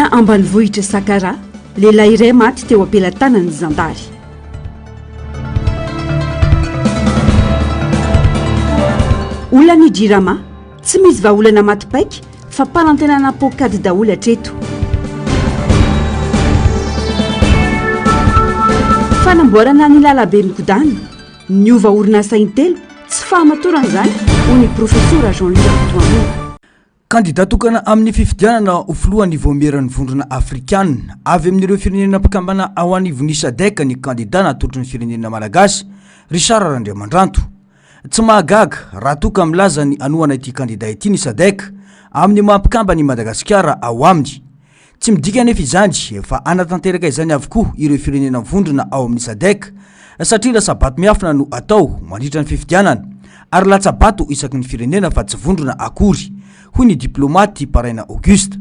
Kaominina ambanivohitra Sakaraha, lehilahy iray maty teo am-pelatanan'ny zandary. Olan'ny Jirama, tsy misy vahaolana maty paika Fampanantenana poakady daholo hatreto. Fanamboarana ny lalabe mikodana, niova orinasa intelo, tsy fahamatorana izany, hoy ny Profesora Jean Louis Rakotoamboa. Kandida tokana amin'ny fifidianana ho filohan'ny Vaomieran'ny Vondrona Afrikana avy amin'ireo firenena mpikambana ao anivon'ny Sadec ny kandida natolotry ny firenena malagasy, Richard Randriamandranto. Tsy mahagaga raha toa ka milaza ny hanohana ity kandida ity ny Sadec amin'ny maha mpikambana i Madagasikara ao aminy. Tsy midika anefa izany fa hanatanteraka izany avokoa ireo firenena mivondrona ao amin'ny Sadec satria latsa-bato miafina no atao mandritra ny fifidianana ary latsa-bato isaky ny firenena fa tsy vondrona akory, hoy ny diplaomaty Paraina Auguste.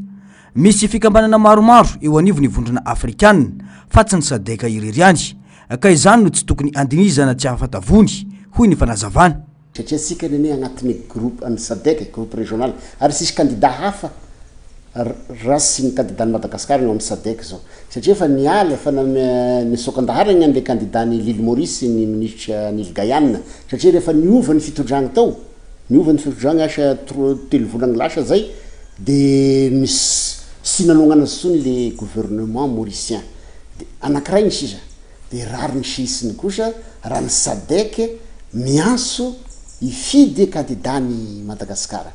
Misy fikambanana maromaro eo anivon'ny vondrona afrikanina fa tsy ny Sadec irery ihany. Ka izany no tsy tokony andinizana tsy ahafatavony, hoy ny fanazavana. Satria tsika anie agnatin'ny groupe an'ny sadec e, groupe régional, ary tsisy candidat hafa raha tsy ny candidat ny Madagascar no amin'ny sadec zao. Satria efa niala, efa nisoaka an-daharagna an'le candidat ny l'Ile Maurice ny minisitra ny Ile Guyane, satria rehefa niova ny fitondragna tao, niova ny fitondragna asa tro- telo volagna lasa zay, de nis- tsy nanognana azy intsony le gouvernement mauricien. De anakiray ny sisa de rariny sy hitsiny kosa raha ny sadec miantso hifidy candidat ny Madagascar.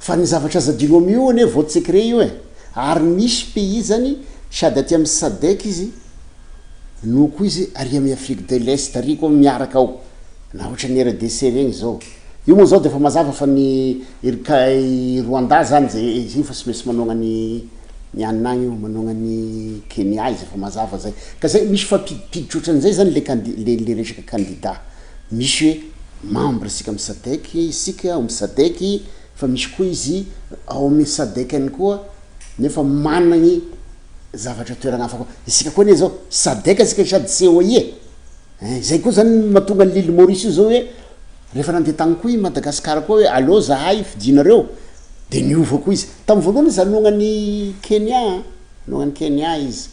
Fa ny zavatra aza adino amin'io anie vote secret io e! Ary misy pays zany sady aty amin'ny sadec izy no koa izy ary amin'ny Afrique de l'Est ary koa miaraka ao na ohatran'ny RDC regny zao. Io moa zao de efa mazava fa ny i Rwanda zany zay izy io fa tsy maintsy manohagna ny Ny anona agny io manohagna an'i Kenya izy efa mazava zay. Ka zay misy fampidipiditra ohatran'izay zany le kandi- le le resaka candidat. Misy hoe membre isika amin'ny sadec isika ao amin'ny sadec fa misy koa izy ao amin'ny sadec ihany koa nefa managny zavatra toeragna hafa koa. Isika koa anie zao sadec isika sady COI e. Ein, zay koa zany no mahatonga an'i l'ile Maurice io zao hoe rehefa nandeha tagny koa i Madagascar koa hoe aleo zahay fidinareo de niova koa izy. Tamin'ny voalohany izy nanohagna an'i Kenya an, nanohagna an'i Kenya izy.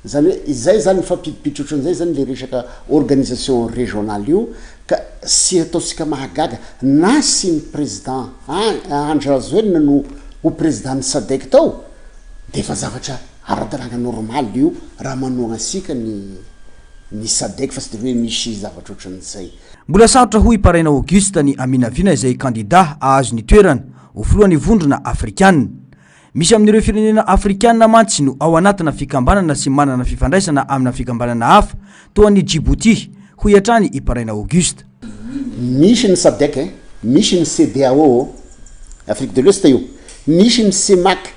Zany hoe izay zany mifampidipiditra ohatran'izay zany le resaka organisation régionale io ka sy ataontsika mahagaga na sy ny président Andry Rajoelina no ho président ny Sadec tao de efa zavatra ara-dalàna normal io raha manohagna antsika ny ny Sadec fa tsy de hoe misy zavatra ohatran'izay. Mbola sarotra hoy i Paraina Auguste ny haminavina izay kandida hahazo ny toerana ho filohan'ny Vondrona Afrikana. Misy amin'ireo firenena afrikana mantsy no ao anatina fikambanana sy manana fifandraisana amina fikambanana hafa toa an'i Djibouti, hoy hatrany i Paraina Auguste. Misy ny Sadec, misy ny CEDEAO, Afrique de l'Ouest io, misy ny Cemac,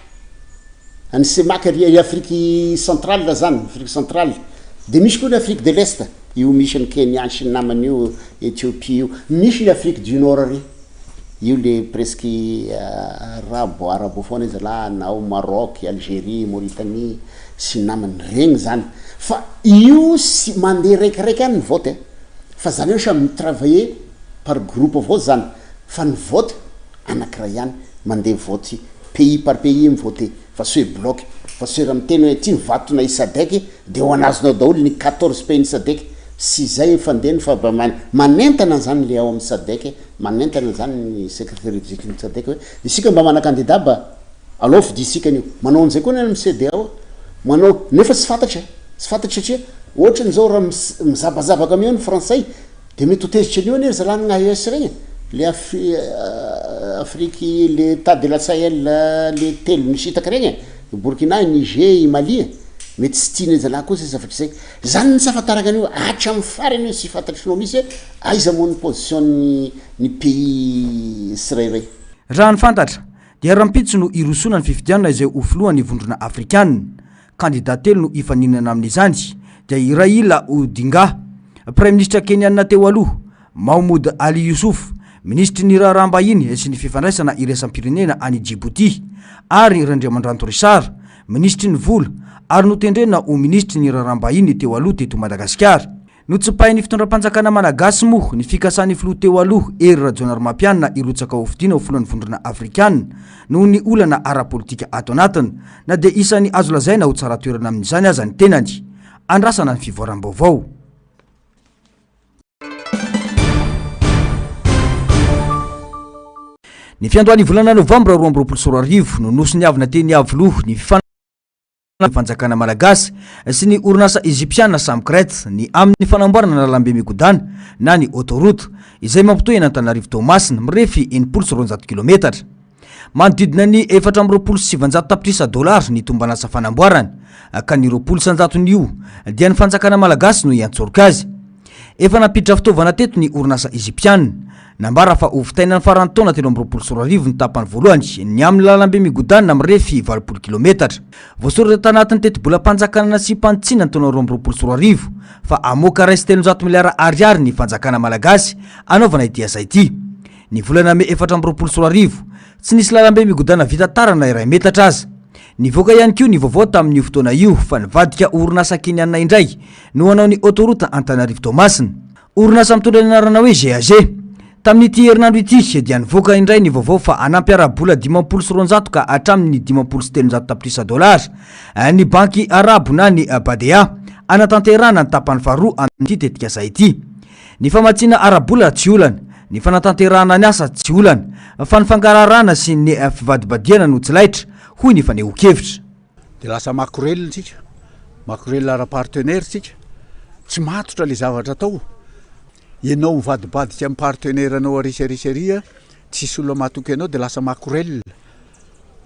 ny Cemac ry Afrique centrale zany, Afrique centrale, de misy koa ny Afrique de l'Est, io misy an'i Kenya sy ny namany io, Ethiopie io, misy ny Afrique du Nord ry, io le presque arabo, arabo foana izy zalahy, na ao Maroc, Algerie, Mauritanie sy ny namany, regny zany, fa io sy mandeha raikiraiky any ny vote e, fa zany hoe samy mi-travailler par groupe avao zany, fa ny vote anakiray ihany, mandeha vote pays par pays mi-voter fa tsy hoe bloc fa tsy hoe raha miteny hoe ty ny vatonay sadec de ho anazonao daholo ny 14 pays ny sadec sy zay ny fandehany fa mba manentana zany le ao amin'ny sadec manentana zany ny secretaire executif ny sadec hoe isika mba mana candidat mba alao fidisika an'io manao an'izay koa ny any amin'ny CEDEAO manao nefa tsy fantatra tsy fantatra satria ohatrany zao raha mizabazabaka am'io ny frantsay De mety ho tezitra an'io anie ry zalahy ny AES regny e! Le Afri- Afrique le Etat de la Sahel le telo nisintaka regny e! I Burkina, i Niger, i Mali e! Mety tsy tian'ny zalahy koa zay zavatra zay. Zany ny tsy ahafantarako an'io hatramin'ny farany io tsy fantatrinao mihitsy hoe aiza moa ny position-n'ny ny pays tsirairay. Raha ny fantatra, dia rahampitso no hirosoana ny fifidianana izay ho filohan'ny Vondrona Afrikana. Kandida telo no hifaninana amin'izany, dia i Raila Odinga, praiminisitra kenianina teo aloha, Mahmoud Ali Youssouf, minisitry ny raharaham-bahiny sy ny fifandraisana iraisam-pirenena any Djibouti, ary Randriamandranto Richard, minisitry ny vola ary notendrena ho minisitry ny raharaham-bahiny teo aloha teto Madagasikara. Notsipahin'ny fitondram-panjakana malagasy moa ny fikasan'ny filoha teo aloha Hery Rajaonarimampianina hirotsaka hofidiana ho filohan'ny Vondrona Afrikana noho ny olana ara-politika ato anatiny, na dia isan'ny azo lazaina ho tsara toerana amin'izany aza ny tenany. Andrasana ny fivoaram-baovao. Ny fiandohan'ny volana novambra 2022 no nosoniavina teny Iavoloha ny fifanarahana fanjakana malagasy sy ny orinasa Egyptiana Samcret ny amin'ny fanamboarana ny lalambe migodàna na ny autoroute izay mampitohy an'Antananarivo Toamasina mirefy 260 kilometatra. Manodidina ny 924 tapitrisa dollars ny tomban'asa fanamboarana, ka ny 20 isan-jaton'io dia ny fanjakana malagasy no hiantsoroka azy. Efa nampiditra fitaovana teto ny orinasa Egyptiana. Nambara fa hovitaina ny faran'ny taona 2023 ny tapany voalohany ny amin'ny lalambe migodàna mirefy 80 kilometatra. Voasoratra tanatin'ny tetibolam-panjakana nasiam-panitsiana ny taona 2022 fa hamoaka 301 miliara ariary ny fanjakana malagasy hanaovana ity asa ity. Ny volana mey 2024, tsy nisy lalambe migodàna vita tara na iray metatra aza. Nivoaka ihany koa ny vaovao tamin'io fotoana io fa nivadika ho orinasa kenianina indray no hanao ny autoroute Antananarivo-Toamasina. Orinasa mitondra ny anarana hoe GAG. Tamin'ity herinandro ity dia nivoaka indray ny vaovao fa hanampy ara-bola 250 ka hatramin'ny 350 tapitrisa dolara ny banky arabo na ny Badea hanatanterahana ny tapany faharoa amin'ity tetikasa ity. Ny famatsiana ara-bola tsy olana, ny fanatanterahana ny asa tsy olana, fa ny fangaraharahana sy ny fivadibadihana no tsy laitra, hoy ny fanehoan-kevitra. Dia lasa makorelina tsika, makorelina ara-partenaire tsika, tsy matotra le zavatra atao, ianao mivadibadika amin'ny partenaire anao ary sy ary sy ary, tsisy olona mahatoky anao dia lasa makorelina.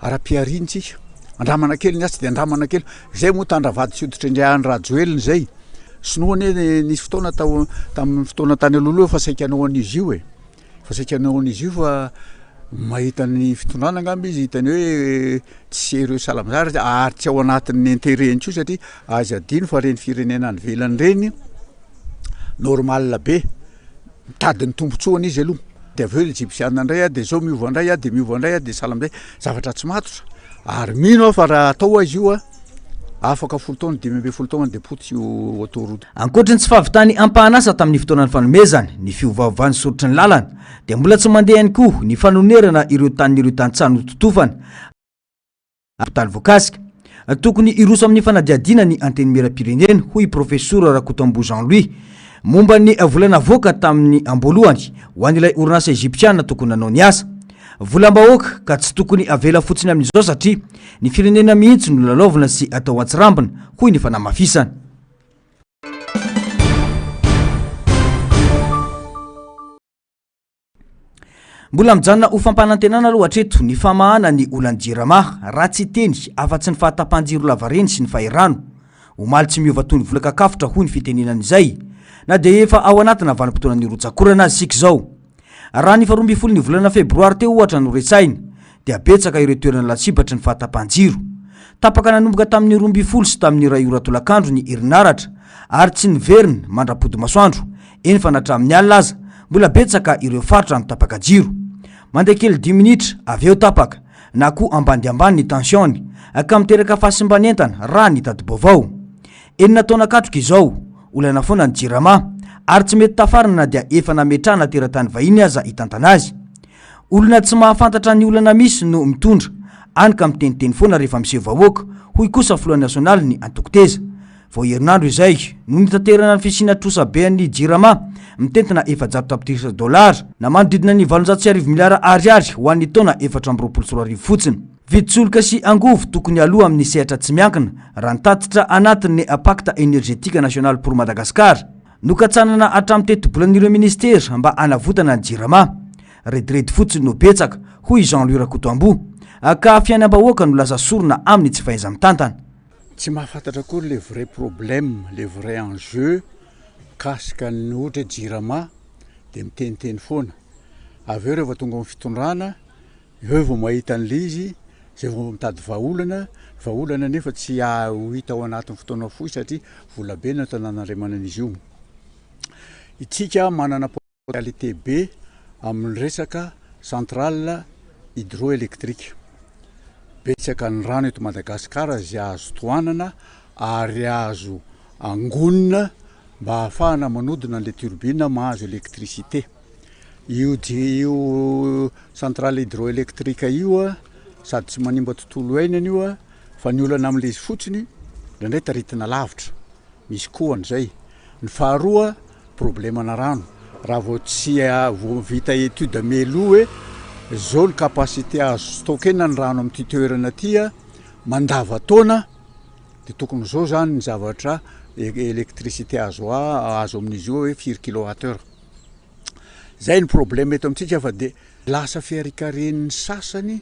Ara-pihariana tsika. Andramana kely ny atsy dia andramana kely. Izay moa tandra vady sy hoditra indray Andry Rajoelina izay. Sinoa anie nisy fotoana tao tamin'ny fotoana tany alohaloha fa saika hanao an'izy io e. Fa saika hanao an'izy io fa mahita ny fitondrana angamba izy hitany hoe tsy sérieux sahala amin'izany ary tsy ao anatin'ny intérêt-ny koa satria aza adino fa ireny firenena any ivelany ireny normal be. Mitady ny tombotsoany izy aloha, de avy eo Egyptiana indray de zao miova indray de miova indray de sahala amizay, zavatra tsy matotra, ary mino aho fa raha atao azy io afaka folo taona 15 taona de potika io autoroute. Ankoatry ny tsy fahavitany ampahan'asa tamin'ny fotoana nifanomezany, ny fiovaovan'ny soritry ny lalana, dia mbola tsy mandeha ihany koa ny fanonerana ireo tanin'ireo tantsaha nototofana, Hopitaly voakasika. Tokony hiroso amin'ny fanadihadiana ny Antenimierampirenena, hoy i Profesora Rakotoamboa Jean Louis, momba ny vola navoaka tamin'ny am-boalohany ho an'ilay orinasa Egyptiana tokony nanao ny asa. Volam-bahoaka ka tsy tokony avela fotsiny amin'izao satria ny firenena mihitsy no lalaovina sy atao antsirambina, hoy ny fanamafisana. Mbola mijanona ho fampanantenana aloha hatreto ny famahana ny olan'ny Jirama, raha tsy hiteny afa-tsy ny fahatapahan-jiro lavareny sy ny fahirano. Omaly tsy miova toy ny vola kakafotra hoy ny fitenenana izay, na dia efa ao anatina vanim-potoanan'ny rotsak'orana aza isika izao. Raha ny faha 12 ny volana febroary teo ohatra no resahina, dia betsaka ireo toerana lasibatry ny fahatapahan-jiro. Tapaka nanomboka tamin'ny 12 sy tamin'ny iray ora tolakandro ny herinaratra ary tsy niverina mandra-pody masoandro, Eny fa na hatramin'ny alina aza, mbola betsaka ireo faritra no tapaka jiro. Mandeha kely dimy minitra, avy eo tapaka, na koa ambany dia ambany ny tension-ny, ka miteraka fahasimban'entana, raha ny tati-baovao. Enina taona katroka izao, olana foana ny Jirama, ary tsy mety tafarina na dia efa nametrahana teratany vahiny aza hitantana azy. Olona tsy mahafantatra ny olana misy no mitondra, any ka miteniteny foana rehefa miseho vahoaka, hoy kosa filoha nasionalin'ny antoko Teza. Vao herinandro izay no nitaterana ny fisiana trosa be an'ny Jirama mitentina 400 tapitrisa dolara na manodidina ny 1800 miliara ariary ho an'ny taona 2024 fotsiny. Vidin-tsolika sy angovo tokony haloa amin'ny sehatra tsy miankina raha ny tatitra anatin'ny Pacte Energétique National pour Madagascar. Nokatsanana hatramin'ny tetibolan'ireo minisitera mba hanavotana ny Jirama. Rediredy fotsiny no betsaka, hoy i Jean Louis Rakotoamboa, ka fiainam-bahoaka no lasa sorona amin'ny tsy fahaiza-mitantana. Tsy mahafantatra akory le vrai problème, le vrai enjeu mikasika ny ohatra hoe jirama de miteniteny foana, avy eo rehefa tonga ao amin'ny fitondrana eo vao mahita an'le izy, zay vao mitady vahaolana, vahaolana nefa tsy ho hita ao anatin'ny fotoana fohy satria vola be no atao nanandremana an'izy io. Itsika manana. Qualité be amin'ny resaka centrale hydroélectrique. Betsaka ny rano eto Madagasikara izay azo tohanana ary azo angonina. mba hahafahana manodina an'ilay turbine mahazo électricité. Io io centrale hydroélectrique io sady tsy manimba tontolo iainana io fa ny olana amin'ilay izy fotsiny indraindray taritina lavitra. Misy koa an'izay. Ny faharoa, problemana rano. Raha vao tsy vao vita étude mialoha hoe zao ny capacité azo stocker-na ny rano amin'ity toerana ity mandava-taona dia tokony zao zany ny zavatra électricité azo azo amin'izy io hoe firy kilowatt heure. Zay ny problème eto amintsika fa dia lasa fiharikaren'ny sasany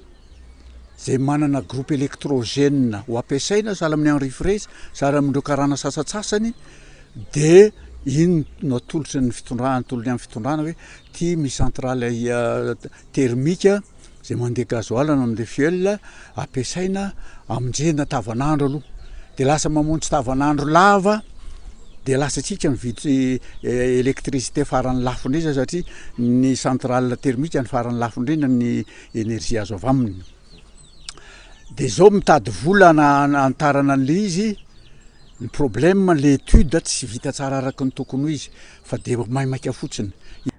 zay manana groupe électrogène ho ampiasaina sahala amin'ny Henri Fraise, sahala amin'ireo karana sasantsasany de iny no atolotry ny fitondrana, atolony amin'ny fitondrana hoe ty misy centrale thermique zay mandeha gasoil na mandeha fuel ampiasaina amonjena tavanandro aloha de lasa mamonjy tavanandro lava de lasa tsika mividy électricité farany lafo indrindra satria ny centrale thermique ny farany lafo indrindra ny énergie azo avy aminy de zao mitady vola anitarana an'le izy ny problème le étude tsy vita tsara araky ny tokony ho izy fa de maimaika fotsiny.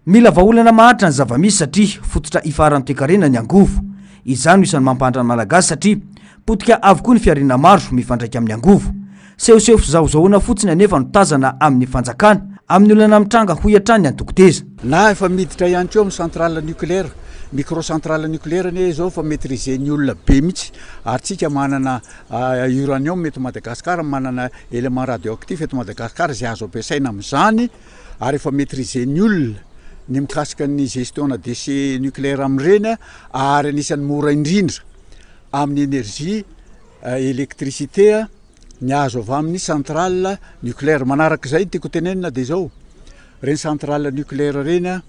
Mila vahaolana maharitra ny zava-misy satria fototra ifaharan'ny toekarena ny angovo. Izany no isan'ny mampahantra ny Malagasy satria potika avokoa ny fihariana maro mifandraika amin'ny angovo. Sehoseho fizahozahoana fotsiny anefa no tazana amin'ny fanjakana amin'ny olana mitranga hoy hatrany ny antoko Teza. Na efa miditra ihany koa amin'ny centrale nucléaire, micro centrale nucléaire anie izao efa maitriser-n'ny olona be mihitsy ary tsika manana uranium eto Madagascar, manana élément radioactif eto Madagascar izay azo ampiasaina amin'izany ary efa maitriser-n'ny olona ny mikasika ny gestion-na déchet nucléaire amin'ireny ary anisan'ny mora indrindra amin'ny énergie électricité ny azo avy amin'ny centrale nucléaire. Manarak'izay ny tiako tenenina dia izao, ireny centrale nucléaire ireny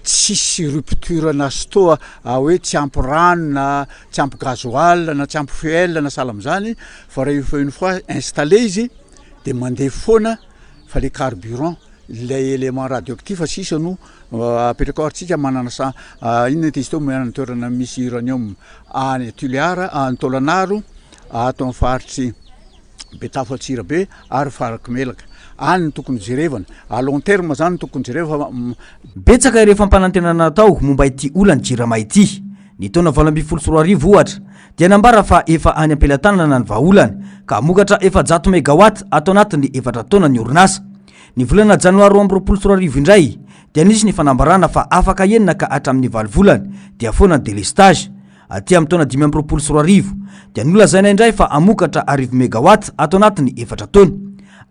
tsisy rupture na sto hoe tsy ampy rano na tsy ampy gasoil na tsy ampy fuel na sahala amin'izany fa rehefa une fois installé izy de mandeha foana fa le carburant ilay élément radioactif sisa no apetraka ao ary tsika manana sa inona ty izy teo manana toerana misy uranium any Tuléar any Taolagnaro ato amin'ny faritry Betafo Antsirabe ary Farakimelaka. Any no tokony jerevana. À long terme zany no tokony jereva fa. Betsaka ireo fampanantenana natao momba ity olan'ny Jirama ity. Ny taona 2018 ohatra dia nambara fa efa any am-pelatanana ny vahaolana ka hamokatra 400 megawatt ato anatin'ny efatra taona ny orinasa. Ny volana janoary 2022 indray dia nisy ny fanambarana fa afaka enina ka hatramin'ny valo volana dia foana ny délestage. Aty amin'ny taona 2025 dia nolazaina indray fa hamokatra 1000 megawatt ato anatin'ny efatra taona.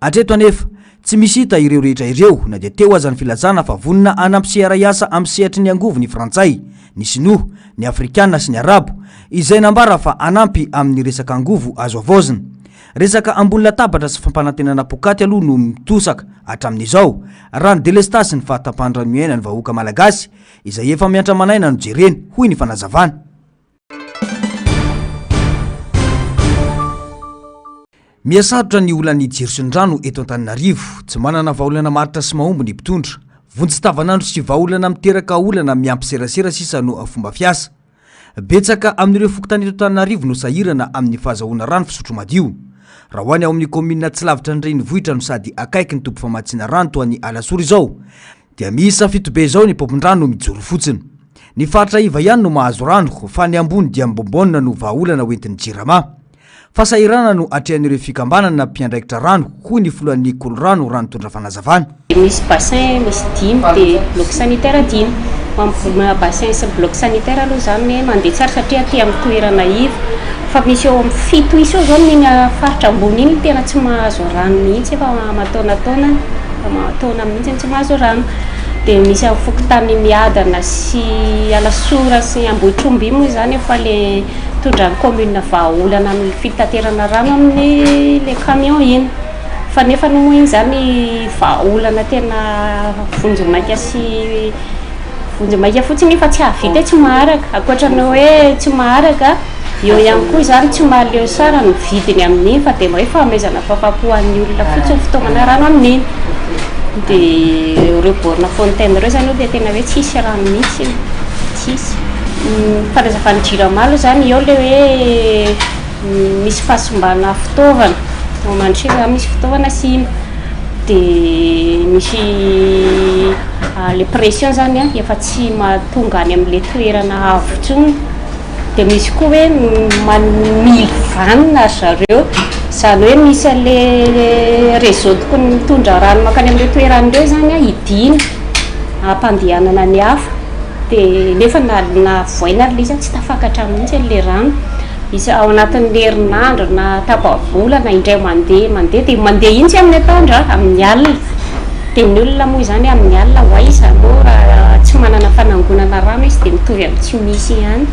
Hatreto anefa, tsy misy hita ireo rehetra ireo na dia teo aza ny filazana fa vonona hanampy sy hiara-hiasa amin'ny sehatry ny angovo ny Frantsay, ny Sinoa, ny Afrikana sy ny Arabo, izay nambara fa hanampy amin'ny resaka angovo azo havaozina. Resaka ambony latabatra sy fampanantenana pokaty aloha no mitosaka hatramin'izao, raha ny delestazy sy ny fahatapahan-drano iainan'ny vahoaka malagasy izay efa miantra aman'aina no jerena, hoy ny fanazavana. Miha-sarotra ny olan'ny jiro sy ny rano eto Antananarivo. Tsy manana vahaolana maharitra sy mahomby ny mpitondra. Vonjy tavanandro sy vahaolana miteraka olana miampy serasera sisa no fomba fiasa. Betsaka amin'ireo fokontany eto Antananarivo no sahirana amin'ny fahazahoana rano fisotro madio. Raha ho any ao amin'ny kaominina tsy lavitra ny renivohitra no sady akaiky ny toby famatsiana rano toa an'i Alasora izao dia miisa fito be izao ny paompin-drano mijoro fotsiny. Ny faritra iva ihany no mahazo rano fa ny ambony dia mibonbonina no vahaolana hoentin'ny Jirama. Fahasahiranana no atrehan'ireo fikambanana mpiandraikitra rano, hoy ny filohan'ny Kolorano raha nitondra fanazavana. Misy bassin misy dimy dia bloc sanitaire dimy. Mampivondrona bassin sy bloc sanitaire aloha izany hoe mandeha tsara satria aty amin'ny toerana iva. Fa misy eo amin'ny fito isa eo izao ny faritra ambony iny tena tsy mahazo rano mihitsy efa aman-taonataona, aman-taona mihitsy tsy mahazo rano. Dia misy amin'ny fokontany Miadana sy Alasora sy Ambohitromby iny moa izany efa ilay Mitondra ny commune vahaolana amin'ny fitaterana rano amin'ny le camion iny. Fa nefa moa iny izany vahaolana tena vonjimaika sy vonjimaika fotsiny iny fa tsy hahavita hoe tsy maharaka. Ankoatra ny hoe tsy maharaka, eo ihany koa izany tsy mahaleo sara ny vidiny amin'iny fa dia hoe fanomezana fahafahampo ho an'ny olona fotsiny fitaomana rano amin'iny. Dia ireo borne fontaine ireo izany dia tena hoe tsisy rano mihitsy. Tsisy. Ny fanazavan'ny Jirama aloha izany eo ilay hoe misy fahasimbana fitaovana, ao Mandroseza izany misy fitaovana simba. Dia misy le pression zany an, efa tsy mahatonga any amin'ilay toerana avo intsony. Dia misy koa hoe mamily vanona ry zareo, izany hoe misy an'ilay réseau tokony mitondra rano mankany amin'ireo toerana ireo izany an, hidiana hampandehanana ny hafa. Dia nefa na na vohaina ary ilay izy an, tsy tafakatra mihitsy ilay rano. Isa ao anatin'ny herinandro na tapa-bolana indray mandeha mandeha dia mandeha iny tsy amin'ny atoandro a, amin'ny alina. Dia ny olona moa izany amin'ny alina ho aiza moa raha tsy manana fanangonana rano izy dia mitovy amin'ny tsy misy ihany.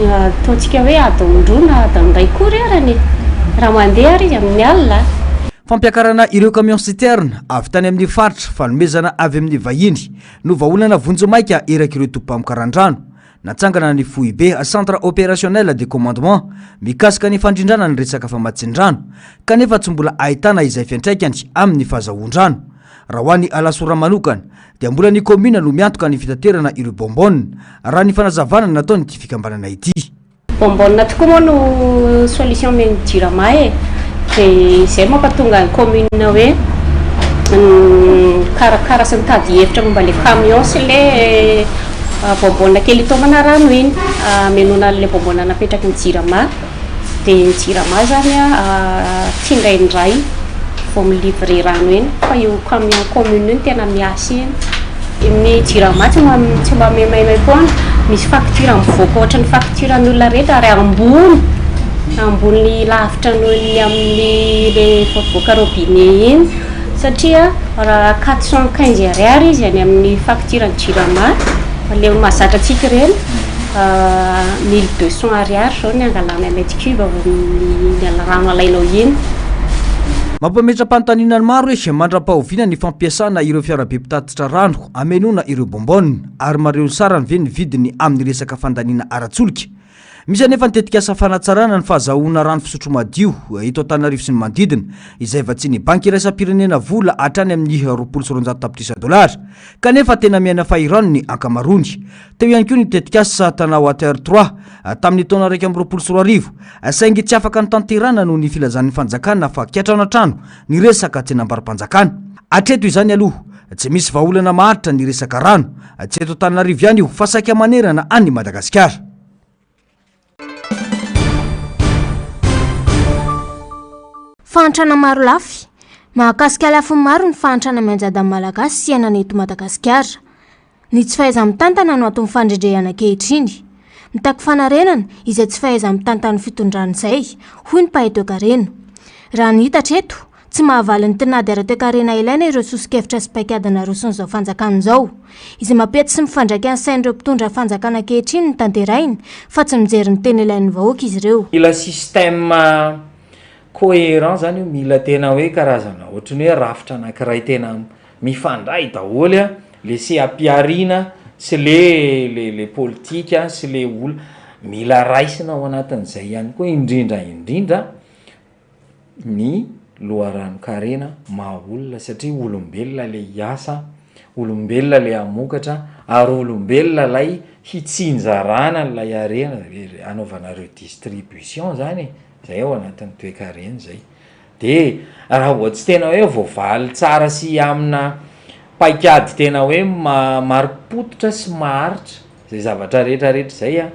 Ataontsika hoe adiny roa na adiny iray kory arany e, raha mandeha ary izy amin'ny alina. Fampiakarana ireo camion citerne avy tany amin'ny faritra, fanomezana avy amin'ny vahiny no vahaolana vonjimaika erak'ireo tobim-pamokaran-drano. Natsangana ny foibe, Centre Opérationnel de Commandement, mikasika ny fandrindrana ny resaka famatsian-drano, kanefa tsy mbola ahitana izay fiantraikany amin'ny fahazahoan-drano. Raha ho an'i Alasora manokana, dia mbola ny kaominina no miantoka ny fitaterana ireo bonbonnes, raha ny fanazavana nataon'ity fikambanana ity. Bonbonne tokoa moa no solution omen'ny jirama e! Dia izay mampatonga ny commune hoe mikarakara sy mitady hevitra momba ilay camion sy ilay bonbonne kely hitaomana rano iny hamenoana an'ilay bonbonne napetraky ny jirama. Dia ny jirama izany tsindraindray vao mi-livrer rano eny fa io camion commune io no tena miasa eny. Ny jirama tsy mba tsy mba maimaimpoana, misy facture mivoaka ohatran'ny facture an'ny olona rehetra ary ambony, ambony lavitra noho ny amin'ny le efa mivoaka robinet iny satria raha 415 ariary izy any amin'ny facture an'ny jirama, le mahazatra antsika ireny, 1200 ariary izao ny angalana mètre cube avy amin'ny rano alainao iny. Mampametra-panontaniana ny maro hoe mandra-pahoviana ny fampiasana ireo fiarabe mpitatitra rano hamenoana ireo bonbonnes ary mareho ny sarany ve ny vidiny amin'ny resaka fandaniana ara-tsolika. Misy anefa ny tetikasa fanatsarana ny fahazahoana rano fisotro madio eto Antananarivo sy ny manodidina izay vatsian'ny Banky iraisam-pirenena vola hatrany amin'ny 220 tapitrisa dolara kanefa tena miaina fahirano ny ankamaroany. Teo ihany koa ny tetikasa Tana Water Trois tamin'ny taona 2021, saingy tsy afaka notanterahina noho ny filazan'ny fanjakana fa kiantranoantrano ny resaka tsenambaro-panjakana. Hatreto izany aloha, tsy misy vahaolana maharitra ny resaka rano, tsy eto Antananarivo ihany io fa saika manerana an'i Madagasikara. Fahantrana maro lafy. Mahakasika lafiny maro ny fahantrana mianjady amin'ny Malagasy sy iainana eto Madagasikara. Ny tsy fahaiza-mitantana no anton'ny fandrendrehana ankehitriny. Mitaky fanarenana izay tsy fahaiza-mitantan'ny fitondrana izay, hoy ny mpahay toekarena. Raha ny hita hatreto, tsy mahavaly ny tinady ara-toekarena ilaina ireo soso-kevitra sy paikady naroson'izao fanjakana izao. Izay mampety sy mifandraika ny sain'ireo mpitondra fanjakana ankehitriny no tanterahiny fa tsy mijery ny tena ilain'ny vahoaka izy ireo. Mila système cohérent zany io, mila tena hoe karazana ohatran'ny hoe rafitra anankiray tena mifandray daholo a, le seha-pihariana sy le le le politika sy le olona, mila raisina ao anatin'izay ihany koa indrindra indrindra ny loharanon-karena maha olona satria olombelona le hiasa, olombelona le hamokatra ary olombelona lay hitsinjarana an'ilay harena, anaovana redistribution zany e, zay ao anatin'ny toekarena zay. De raha vao tsy tena hoe voavaly tsara sy amina paikady tena hoe marim-pototra sy maharitra zay zavatra rehetra rehetra zay an,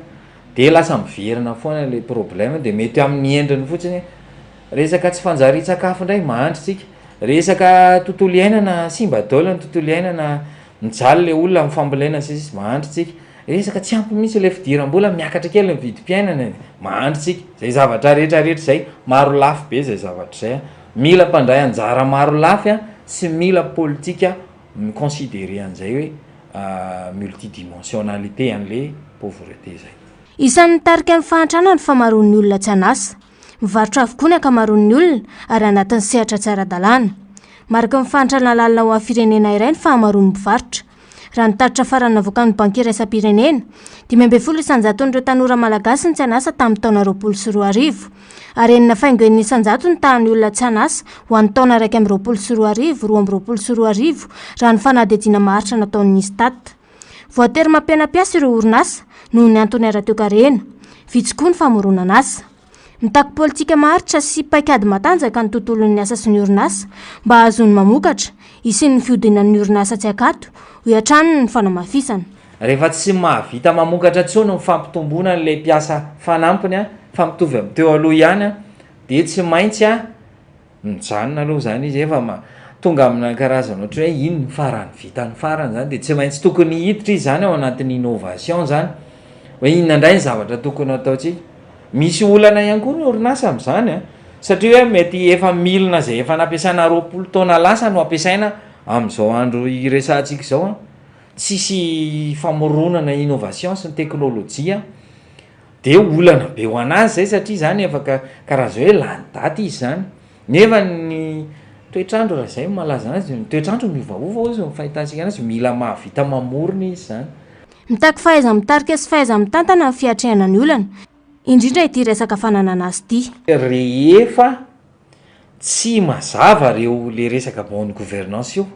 de lasa miverina foana le problème de mety amin'ny endriny fotsiny hoe resaka tsy fanjarian-tsakafo ndray mahantra tsika, resaka tontolo iainana simba daholo ny tontolo iainana, mijaly le olona amin'ny fambolena sy ny sisa, mahantra tsika. Resaka tsy ampy mihitsy ilay fidiram-bola, miakatra kely ny vidim-piainana e, mahantra isika, zay zavatra rehetra rehetra zay, maro lafy be zay zavatra zay an, mila mpandray anjara maro lafy an, sy mila politika mi-considerer an'izay hoe multidimensionnalité an'le pauvreté zay. Isan'ny mitarika ny fahantrana ny famaroan'ny olona tsy an'asa. Mivarotra avokoa ny ankamaroan'ny olona ary anatin'ny sehatra tsy ara-dalàna. Mariky ny fahantrana lalina ho an'ny firenena iray ny fahamaroan'ny mpivarotra. Raha ny tatitra farany navoakan'ny Banky Iraisam-pirenena, 15 isan-jaton'ireo tanora malagasy no tsy an'asa tamin'ny taona 2020, ary enina faingo enina isan-jato ny tahan'ny olona tsy an'asa ho an'ny taona 2021, 2022, raha ny fanadihadiana maharitra nataon'ny Istat. Voatery mampihena mpiasa ireo orinasa noho ny antony ara-toekarena. Vitsy koa ny famoronan'asa. Mitaky politika maharitra sy paikady matanjaka ny tontolon'ny asa sy ny orinasa mba hahazoany mamokatra, hisian'ny fihodinan'ny orinasa tsy an-kato, hoy hatrany ny fanamafisana. Rehefa tsy mahavita mamokatra intsony ny fampitomboana an'ilay mpiasa fanampiny fa mitovy amin'ny teo aloha ihany dia tsy maintsy Mijanona aloha zany izy efa ma- tonga amina karazana ohatry hoe iny ny farany vitan'ny farany zany de tsy maintsy tokony hiditra izy zany ao anatin'ny innovation zany hoe inona indray ny zavatra tokony ataontsika. Misy olana ihany koa ny orinasa am'zany an, satria hoe mety efa milina zay efa nampiasaina 20 taona lasa no ampiasaina am'zao andro iresahantsika izao an, tsisy famoronana innovation sy ny teknôlôjia. De olana be ho an'azy zay satria zany efa ka- karaha zay hoe lany daty izy zany, nefa ny toetr'andro raha zay no mahalaza anazy, ny toetr'andro miovaova hozy ny fahitantsika anazy, mila mahavita mamorona izy zany. Mitaky fahaiza-mitarika sy fahaiza-mitantana ny fiatrehana ny olana, indrindra ity resaka fananana azy ity. Rehefa Tsy mazava reo le resaka bonne gouvernance io,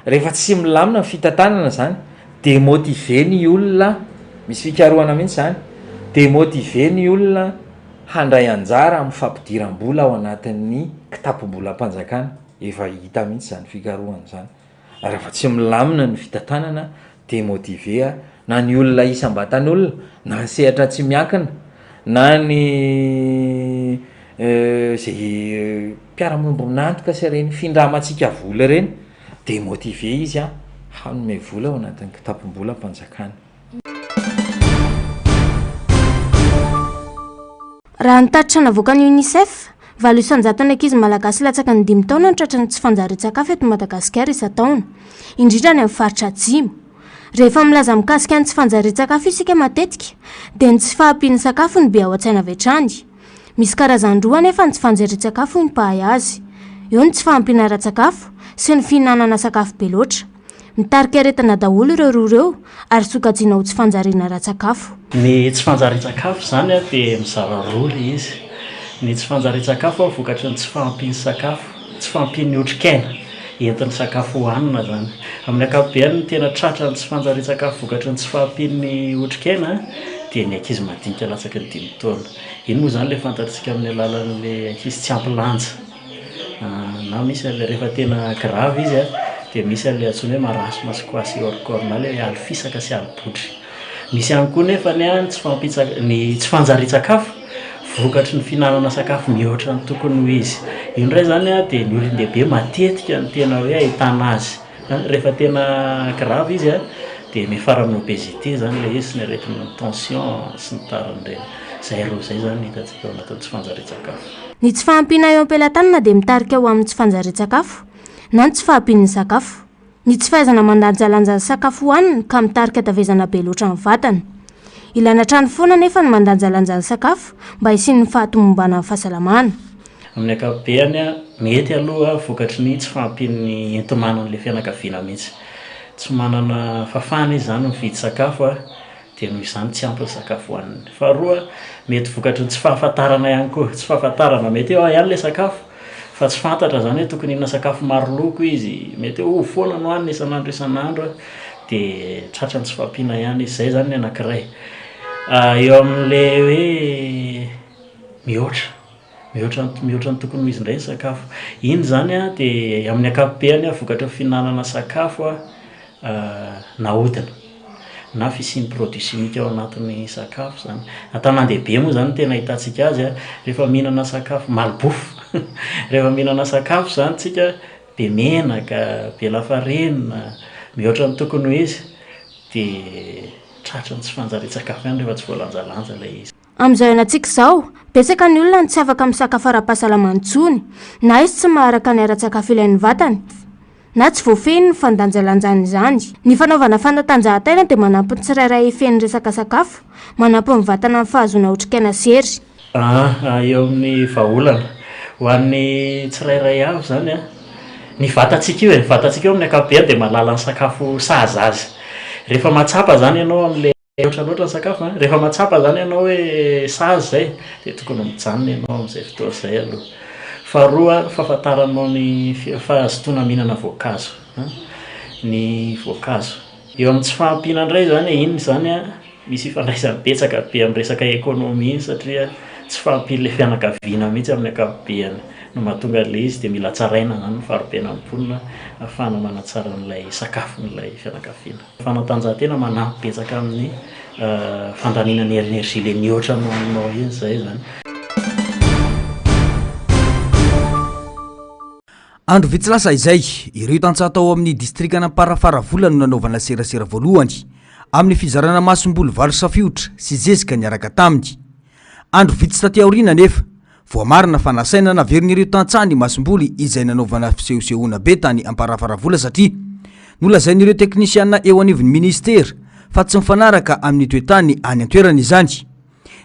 rehefa tsy milamina ny fitantanana zany, demotiver ny olona, misy fikarohana mihitsy zany, demotiver ny olona handray anjara amin'ny fampidiram-bola ao anatin'ny kitapom-bolam-panjakana, efa hita mihitsy zany fikarohana zany. Rehefa tsy milamina ny fitantanana dia motiver na ny olona isam-batan'olona na ny sehatra tsy miankina na ny zay mpiara-miombon'antoka sy ireny findramantsika vola ireny dia motiver izy hanome vola ao anatin'ny kitapom-bolam-panjakana. Raha ny tatitra navoakan'ny Unicef, 8% ankizy malagasy latsaky ny dimy taona no tratran'ny tsy fanjarian-tsakafo eto Madagasikara isan-taona, indrindra any amin'ny faritra atsimo. Rehefa milaza mikasika ny tsy fanjarian-tsakafo isika matetika, dia ny tsy fahampian'ny sakafo no be ao an-tsaina avy hatrany. Misy karazany roa anefa ny tsy fanjarian-tsakafo hoy ny mpahay azy. Eo ny tsy fahampiana ara-tsakafo sy ny fihinanana sakafo be loatra. Mitarika aretina daholo ireo roa ireo ary sokajiana ho tsy fanjariana ara-tsakafo. Ny tsy fanjarian-tsakafo izany dia mizara roa ilay izy. Ny tsy fanjarian-tsakafo vokatry ny tsy fahampian'ny sakafo, tsy fahampian'ny otrikaina entin'ny sakafo hohanina izany. Amin'ny ankapobeny ny tena tratran'ny tsy fanjarian-tsakafo vokatry ny tsy fahampian'ny otrikaina dia ny ankizy madinika latsaky ny dimy taona. Iny moa izany ilay fantatsika amin'ny alalan'ilay ankizy tsy ampy lanja. Na misy an'ilay rehefa tena grave izy an, dia misy an'ilay antsoina hoe marasme sy kwashiorkor na ilay alo fisaka sy alo botry. Misy ihany koa nefa ny tsy fahampian-tsaka- ny tsy fanjarian-tsakafo vokatry ny fihinanana sakafo mihoatra ny tokony ho izy. Io indray izany an dia ny olon-dehibe matetika no tena hoe ahitana azy. Rehefa tena grave izy an, dia miafara amin'ny obésité izany ilay izy sy ny aretina tension sy ny tariny ireny. Izay roa izay izany no hitantsika ao anatin'ny tsy fanjarian-tsakafo. Ny tsy fahampiana eo am-pelatanana dia mitarika ho amin'ny tsy fanjarian-tsakafo na ny tsy fahampian'ny sakafo. Ny tsy fahaizana mandanjalanja ny sakafo hohanina ka mitarika tavezana be loatra amin'ny vatana. Ilaina hatrany foana anefa ny mandanjalanja ny sakafo mba hisian'ny fahatomombanan'ny fahasalamana. Amin'ny ankapobeny, mety aloha vokatry ny tsy fahampian'ny enti-manan'ilay fianakaviana mihitsy. Tsy manana fahafahana izy izany mividy sakafo dia noho izany tsy ampy ny sakafo hohaniny. Faharoa, mety vokatry ny tsy fahafantarana ihany koa. Tsy fahafantarana, mety hoe ao ihany ilay sakafo fa tsy fantatra izany hoe tokony hihinana sakafo maro loko izy. Mety hoe ovy foana no hohaniny isan'andro isan'andro dia tratran'ny tsy fahampiana ihany izy. Izay izany ny anankiray. Eo amin'ilay hoe mihoatra. Mihoatra ny mihoatra ny tokony ho izy indray ny sakafo. Iny izany an, dia amin'ny ankapobeny an, vokatry ny fihinanana sakafo an, nahodina na fisian'ny produit chimique ao anatin'ny sakafo izany. An-tanàn-dehibe moa izany no tena ahitantsika azy an, rehefa mihinana sakafo, malbouffe, rehefa mihinana sakafo izany tsika, be menaka, be lafarinina, mihoatra ny tokony ho izy, dia tratry ny tsy fanjarian-tsakafo ihany rehefa tsy voalanjalanja ilay izy. Amin'izao iainantsika izao, betsaka ny olona no tsy afaka misakafo ara-pahasalamana intsony, na izy tsy maharaka ny ara-tsakafo ilain'ny vatany, na tsy voafehiny ny fandanjalanjany izany. Ny fanaovana fanatanjahantena dia manampy ny tsirairay hifehy ny resaka sakafo, manampy ny vatana amin'ny fahazoana otrikaina sy hery. Aa eo amin'ny vahaolana ho an'ny tsirairay avy izany an, ny vatantsika io e, ny vatantsika io amin'ny ankapobeny dia mahalala ny sakafo sahaza azy. Rehefa mahatsapa izany ianao amin'ilay. Mihoatra loatra ny sakafo an! Rehefa mahatsapa izany ianao hoe sazy izay dia tokony mijanona ianao amin'izay fotoana izay aloha. Faharoa, ny fahafantaranao ny fahazotoana mihinana voankazo an! Ny voankazo. Eo amin'ny tsy fahampiana indray izany e, iny izany an, misy ifandraisany betsaka be amin'ny resaka économie iny satria. Tsy fahampian'ilay fianakaviana mihitsy amin'ny ankapobeny no mahatonga an'ilay izy dia mila tsaraina izany ny fari-piainan'ny mponina ahafahana manatsara an'ilay sakafon'ilay fianakaviana. Fanatanjahantena manampy betsaka amin'ny fandaniana ny énergie ilay mihoatra nohaninao iny izay izany. Andro vitsy lasa izay, ireo tantsaha tao amin'ny distrikan'Amparafaravola no nanaovana serasera voalohany amin'ny fizarana masomboly vary safiotra sy zezika niaraka taminy. Andro vitsy taty aoriana anefa, voamarina fa nasaina naverin'ireo tantsaha ny masomboly izay nanaovana fisehosehoana be tany Amparafaravola satria nolazain'ireo teknisiana eo anivon'ny minisitera fa tsy mifanaraka amin'ny toe-tany any an-toerana izany.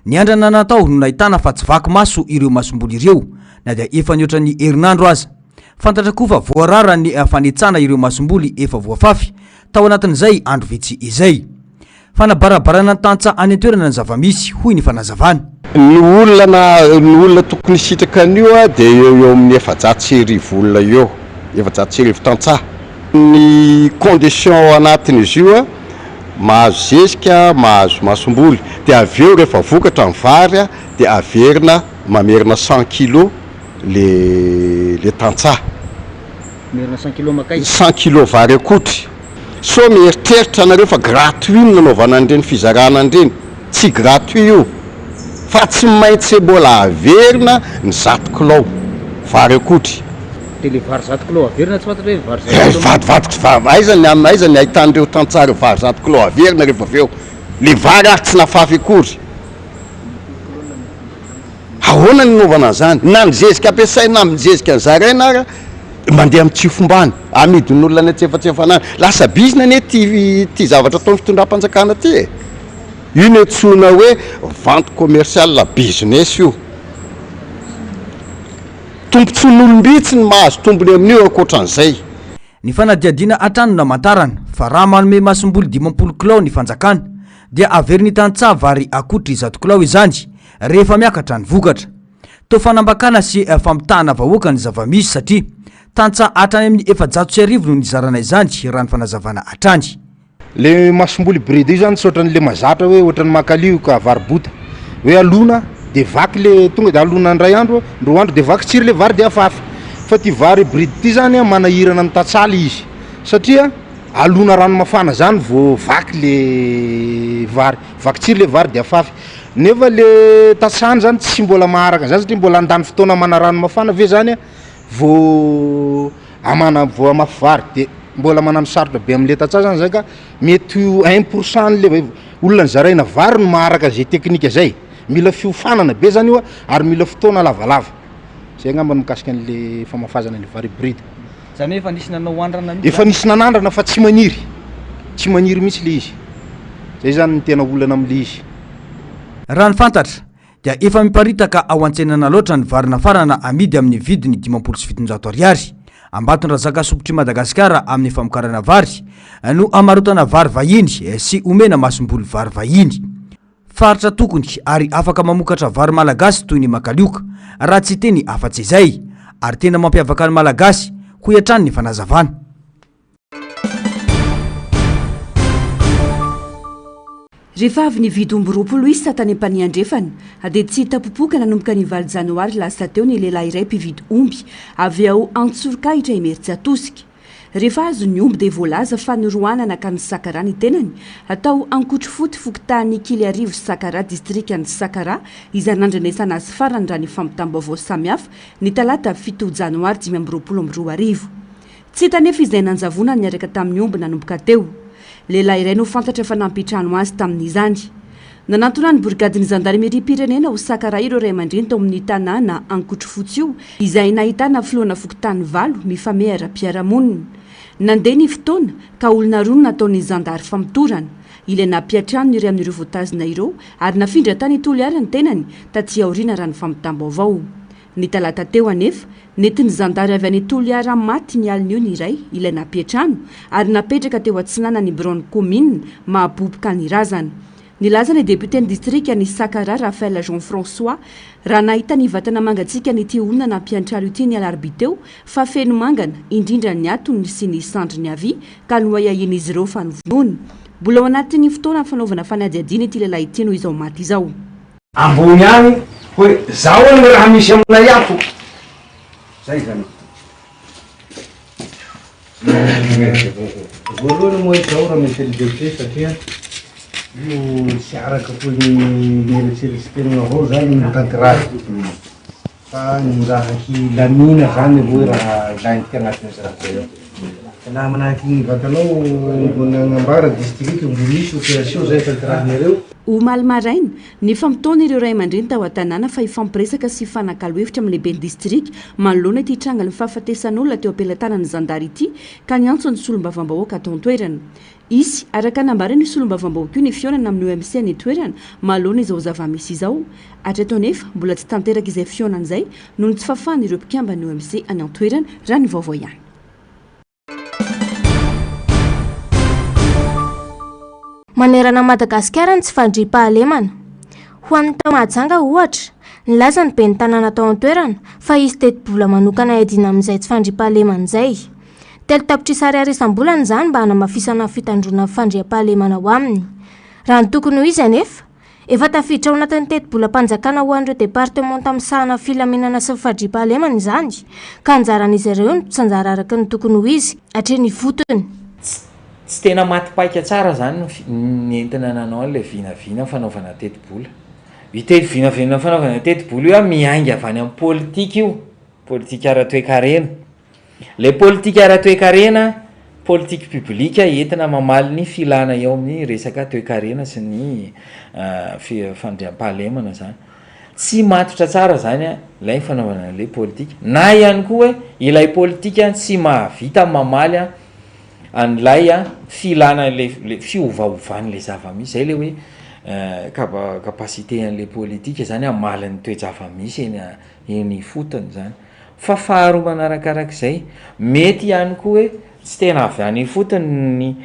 Ny andrana natao no nahitana fa tsy vaky maso ireo masomboly ireo na dia efa nihoatra ny herinandro aza. Fantatra koa fa voarara ny fanetsana ireo masomboly efa voafafy tao anatin'izay andro vitsy izay. Fanabarabarana ny tantsaha any an-toerana ny zava-misy, hoy ny fanazavana. Ny olona na ny olona tokony hisitraka an'io dia eo eo amin'ny 1400 olona eo, 1400 tantsaha. Ny condition ao anatin'izy io mahazo zezika, mahazo masomboly, dia avy eo rehefa vokatra ny vary dia averina mamerina cent kilos le le tantsaha. Mamerina cent kilos makaiza? Cent kilos vary akotry. Sao mieritreritra nareo fa gratuit ny nanaovana an'ireny fizarana an'ireny, tsy gratuit io fa tsy maintsy mbola averina ny zato kilao vary akotry. Dia le vary zato kilao averina tsy fantatra hoe vary zato kilao. Vadivadiko vary, aiza ny aiza ny ahitan'ireo tantsaha ireo vary zato kilao averina rehefa avy eo? Le vary ary tsy nafafy akory. Ahoana ny nanaovana an'izany? Na ny zezika ampiasaina amin'ny zezika zaraina ara mandeha amin'ny tsifombany, amidin'olona any antsefatsefana any. Lasa bizina anie ity ity zavatra ataon'ny fitondram-panjakana ity e! Io no antsoina hoe vente commerciale, business io. Tombontsoan'olom-bitsy ny mahazo tombony amin'io ankoatran'izay. Ny fanadihadiana hatrany no namantarana fa raha manome masomboly 50 kilao ny fanjakana dia averin'ny tantsaha vary akotry 100 kilao izany rehefa miakatra ny vokatra. Toa fanambakana sy famitahana vahoaka ny zava-misy satria tantsaha hatrany amin'ny 1400 no nizarana izany raha ny fanazavana hatrany. Le masomboly hybride io zany tsy ohatran'le mazatra hoe ohatran'ny makalio ka vary bota hoe alona de vaky le tonga de alona indray andro roa andro de vaky tsiry le vary de afafy fa ty vary hybride ty zany a manahirana ny tantsaha le izy satria alona rano mafana zany vao vaky le vary vaky tsiry le vary de afafy nefa le tantsaha zany tsy mbola maharaka an'zany satria mbola handany fotoana hamana rano mafana ve zany a vao Amana vao hamafy vary de mbola manano sarotra be amle tantsaha zany zay ka mety ho un pour cent anle olona nizaraina vary no maharaka zay teknika zay, mila fiofanana be zany io a ary mila fotoana lavalava, zay angamba ny mikasika anle famafazana le vary hybride. Zany hoe efa nisy nanao andrana mihitsy Efa nisy nanandrana fa tsy maniry, tsy maniry mihitsy le izy, zay zany ny tena olana amle izy. Raha ny fantatra dia efa miparitaka ao an-tsenan'Alaotra ny vary nafarana amidy amin'ny vidiny 750 ariary. Ambatondrazaka Sopitr'i Madagasikara amin'ny famokarana vary no amarotana vary vahiny sy omena masomboly vary vahiny. Faritra tokony ary afaka mamokatra vary malagasy toy ny makalioka, raha tsy hiteny afa-tsy izay. Ary tena mampiavaka ny Malagasy, hoy hatrany ny fanazavana. Rehefa avy nividy omby 20 isa tany Ampanihy Andrefana, dia tsy hita popoka nanomboka ny valo janoary lasa teo ny lehilahy iray mpividy omby avy ao Antsorokahitra Imerintsiatosika. Rehefa azo ny omby dia voalaza fa noroahana nankany Sakaraha ny tenany, tao Ankotrofoty, fokontany Kiliarivo Sakaraha, distrikan'i Sakaraha, izay nandrenesana azy farany raha ny fampitam-baovao samihafa ny talata fito janoary 2025. Tsy hita anefa izay nanjavonany niaraka tamin'ny omby nanomboka teo. Lehilahy iray no fantatra fa nampitrano azy tamin'izany. Nanantona ny borigadin'ny zandarimeriam-pirenena ao Sakaraha ireo ray aman-dreny tao amin'ny tanàna Ankotrofotsy io, izay nahitana filohana fokontany valo mifamehy ara-piarahamonina. Nandeha ny fotoana, ka olona roa no nataon'ny zandary famotorana. Ilay nampiantrano ny iray amin'ireo voatazona ireo ary nafindra tany Toliara ny tenany taty aoriana raha ny fampitam-baovao. Ny talata teo anefa, nentin'ny zandary avy any Toliara maty ny alin'io ny iray, ilay nampiantrano, ary napetraka teo atsinanan'ny biraon'ny kaominina Mahaboboka ny razana. Nilaza ny depioten'ny distrikan'i Sakaraha, Raphaël Jean François, raha nahita ny vatana mangatsiakan'ity olona nampiantrano ity ny alarobia teo, fa feno mangana, indrindra ny hatony sy ny sandriny havia, ka noahiahian'izy ireo fa novonoina. Mbola ao anatin'ny fotoana fanaovana fanadihadiana ity lehilahy ity no izao maty izao. Ambony ihany. Hoe zao ny raha misy aminay ato. Zay zany. Voalohany moa isaorana Monsieur le député satria io tsy araka toy ny nieritreretinao avao zany no tanterahy fa ny raha hilamina zany aloha raha ilaintsika agnatin'izay raha zay ao. Laha manahaky ny vatanao mbo nagnambara district mbo misy opération zay tanterahinareo. Omaly maraina, nifamotoana ireo ray aman-dreny tao an-tanàna fa hifampiresaka sy hifanakalo hevitra amin'ny lehiben'ny distrika manoloana ity trangan'ny fahafatesan'olona teo am-pelatanan'ny zandary ity ka niantso ny solombavambahoaka ato an-toerana. Hisy, araka ny nambaran'io solombavambahoaka io ny fihaonana amin'ny OMC any an-toerana manoloana izao zava-misy izao. Hatreto anefa, mbola tsy tanteraka izay fihaonana izay noho ny tsy fahafahan'ireo mpikamban'ny OMC any an-toerana, raha ny vaovao ihany. Manerana an'i Madagasikara ny tsy fandriampahalemana. Ho an'ny tao Mahajanga, ohatra, nilaza ny ben'ny tanàna tao an-toerana fa hisy tetibola manokana hiadiana amin'izay tsy fandriampahalemana izay. 3 tapitrisa ariary isam-bolana izany mba hanamafisana ny fitandroana ny fandriampahalemana ao aminy. Raha ny tokony ho izy anefa, Efa tafiditra ao anatin'ny tetibolam-panjakana ho an'ireo departemanta misahana ny filaminana sy ny fandriampahalemana izany, ka anjaran'izy ireo ny mpitsanjara araka ny tokony ho izy hatreny ifotony. Tsy tena maty paika tsara zany ny nentina nanao an'ilay vinavina fanaovana tetibola. Io teti vinavina fanaovana tetibola io an miainga avy any amin'ny politika io, politika ara-toekarena. Ilay politika ara-toekarena, politique publique entina mamaly ny filana eo amin'ny resaka toekarena sy ny fandriampahalemana zany. Tsy matotra tsara zany ilay fanaovana an'ilay politika. Na ihany koa hoe ilay politika tsy mahavita mamaly an'ilay filana ilay ilay fiovaovan'ilay zava-misy. Zay ilay hoe capacité an'ilay politika zany hamaly ny toe-java-misy eny eny ifotony zany. Fa faharoa manarakarak'izay, mety ihany koa hoe tsy tena avy any ifotony ny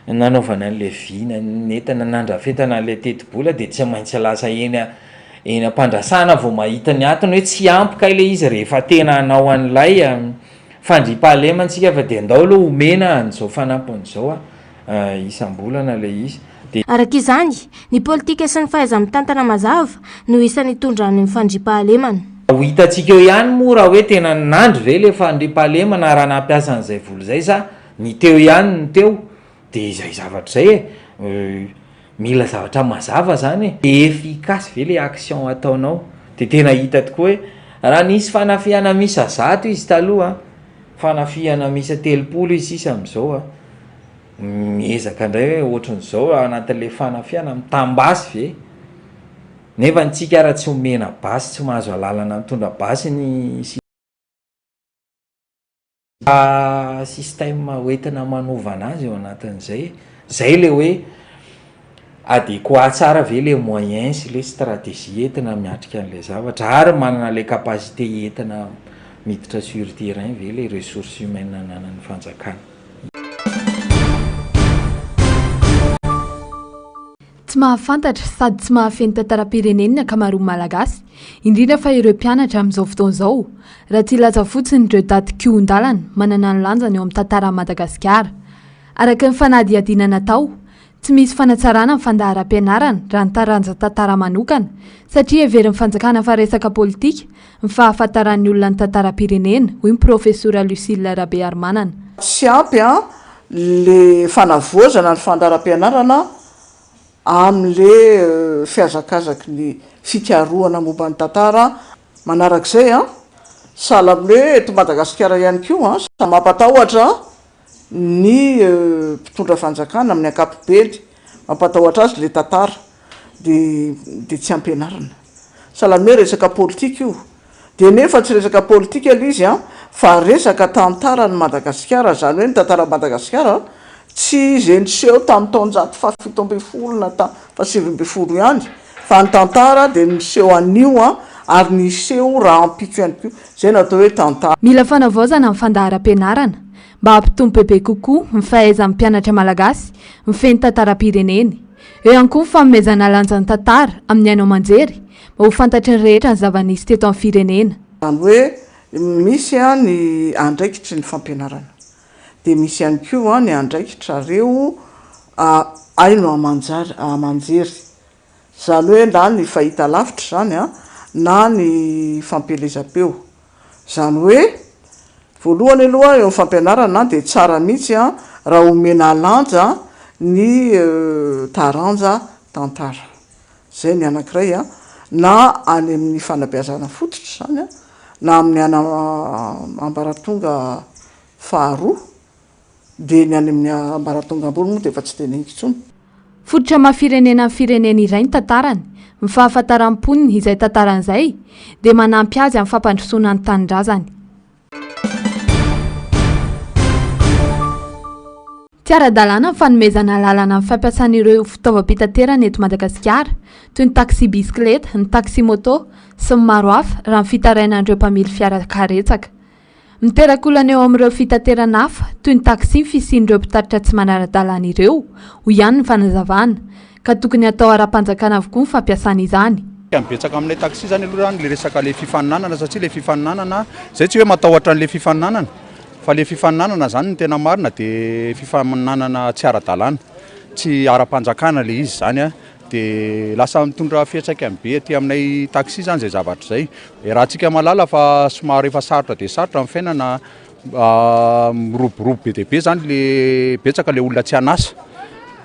nanaovana an'ilay vina nentina nandrafetana an'ilay tetibola dia tsy maintsy lasa eny eny am-pandrasana vao mahita ny antony hoe tsy ampy kay ilay izy rehefa tena hanao an'ilay fandriampahalemana isika fa dia ndao aloha omena an'izao fanampiny izao isam-bolana ilay izy. Dia. Araka izany, ny politika sy ny fahaiza-mitantana mazava no isan'ny hitondra any amin'ny fandriampahalemana. Ho hitantsika eo ihany moa raha hoe tena nandry ve ilay fandriampahalemana raha nampiasa an'izay vola izay sa ny teo ihany no teo, dia izay zavatra izay e, mila zavatra mazava zany e, dia efficace ve ilay action ataonao, dia tena hita tokoa hoe raha nisy fanafihana miisa zato izy taloha, fanafihana miisa 30 izy sisa amin'izao an. Miezaka indray hoe ohatran'izao ao anatin'le fanafihana mitam-basy ve? Nefa ny tsika ara tsy omena basy, tsy mahazo alalana mitondra basy ny système hoentina manova anazy ao anatin'izay, zay le hoe adéquat tsara ve le moyen sy le stratégie entina miatrika an'ilay zavatra ary manana le capacité entina miditra sur terrain ve le ressources humaines ananan'ny fanjakana. Tsy mahafantatra sady tsy mahafehy ny tantaram-pireneny ny ankamaroan'ny Malagasy, indrindra fa ireo mpianatra amin'izao fotoana izao, raha tsy hilaza fotsiny ireo daty kihon-dalana manana ny lanjany eo amin'ny tantaran'i Madagasikara. Araka ny fanadihadiana natao, tsy misy fanatsarana ny fandaharam-pianarana raha ny taranja tantara manokana, satria heverin'ny fanjakana fa resaka politika ny fahafantaran'ny olona ny tantaram-pirenena, hoy ny Profesora Lucille Rabearimanana. Tsy ampy le fanavaozana ny fandaharam-pianarana amin'le fihazakazaky ny fikarohana momba ny tantara. Manarak'izay, sahala amin'ny hoe eto Madagasikara ihany koa, samy mampatahotra ny mpitondra fanjakana amin'ny ankapobeny, mampatahotra azy le tantara de de tsy ampianarina. Sahala amin'ny hoe resaka politika io, de nefa tsy resaka politika le izy an, fa resaka tantaran'i Madagasikara, zany hoe ny tantaran'i Madagasikara tsy ze niseho tamin'ny taonjato faha-17 na ta faha-19 ihany fa ny tantara de miseho anio an, ary ny hiseho rahampitso ihany koa, zay no atao hoe tantara. Mila fanavaozana ny fandaharam-pianarana mba hampitombo bebe kokoa ny fahaizan'ny mpianatra malagasy mifehy ny tantaram-pireneny. Eo ihany koa ny fanomezana lanja ny tantara amin'ny haino aman-jery mba ho fantatry ny rehetra ny zava-nisy teto amin'ny firenena. Izany hoe misy ny andraikitry ny fampianarana, dia misy ihany koa ny andraikitrareo haino aman-jery. Izany hoe na ny fahita lavitra izany an, na ny fampielezam-peo. Izany hoe, voalohany aloha eo amin'ny fampianarana dia tsara mihitsy raha omena lanja ny taranja tantara. Izay ny anankiray na any amin'ny fanabeazana fototra izany na amin'ny ana ambaratonga faharoa dia ny any amin'ny ambaratonga ambony moa dia efa tsy teneniko intsony. Fototra maha firenena ny firenena iray ny tantarany, ny fahafantaran'ny mponiny izay tantarany izay dia manampy azy amin'ny fampandrosoana ny tanindrazany. Tsy ara-dalàna ny fanomezana alalana amin'ny fampiasana ireo fitaovam-pitaterana eto Madagasikara, toy ny taxi-bisikileta, ny taxi-moto, sy ny maro hafa, raha ny fitarainan'ireo mpamily fiara karetsaka. Miteraka olana eo amin'ireo fitaterana hafa, toy ny taxi ny fisian'ireo mpitatitra tsy manara-dalàna ireo, hoy ihany ny fanazavana, ka tokony hatao ara-panjakana avokoa ny fampiasana izany. Ny betsaka amin'ilay taxi izany aloha izany ilay resaka ilay fifaninanana satria ilay fifaninanana, izay tsy hoe matahotra an'ilay fifaninanana, Fa le fifaninanana zany ny tena marina de fifaninanana tsy ara-dalàna, tsy ara-panjakana le izy zany a, de lasa mitondra fiantraikany be aty aminay taxi zany zay zavatra zay. Iarahantsika mahalala fa somary efa sarotra dia sarotra ny fiainana, miroborobo be dia be zany le betsaka le olona tsy an'asa,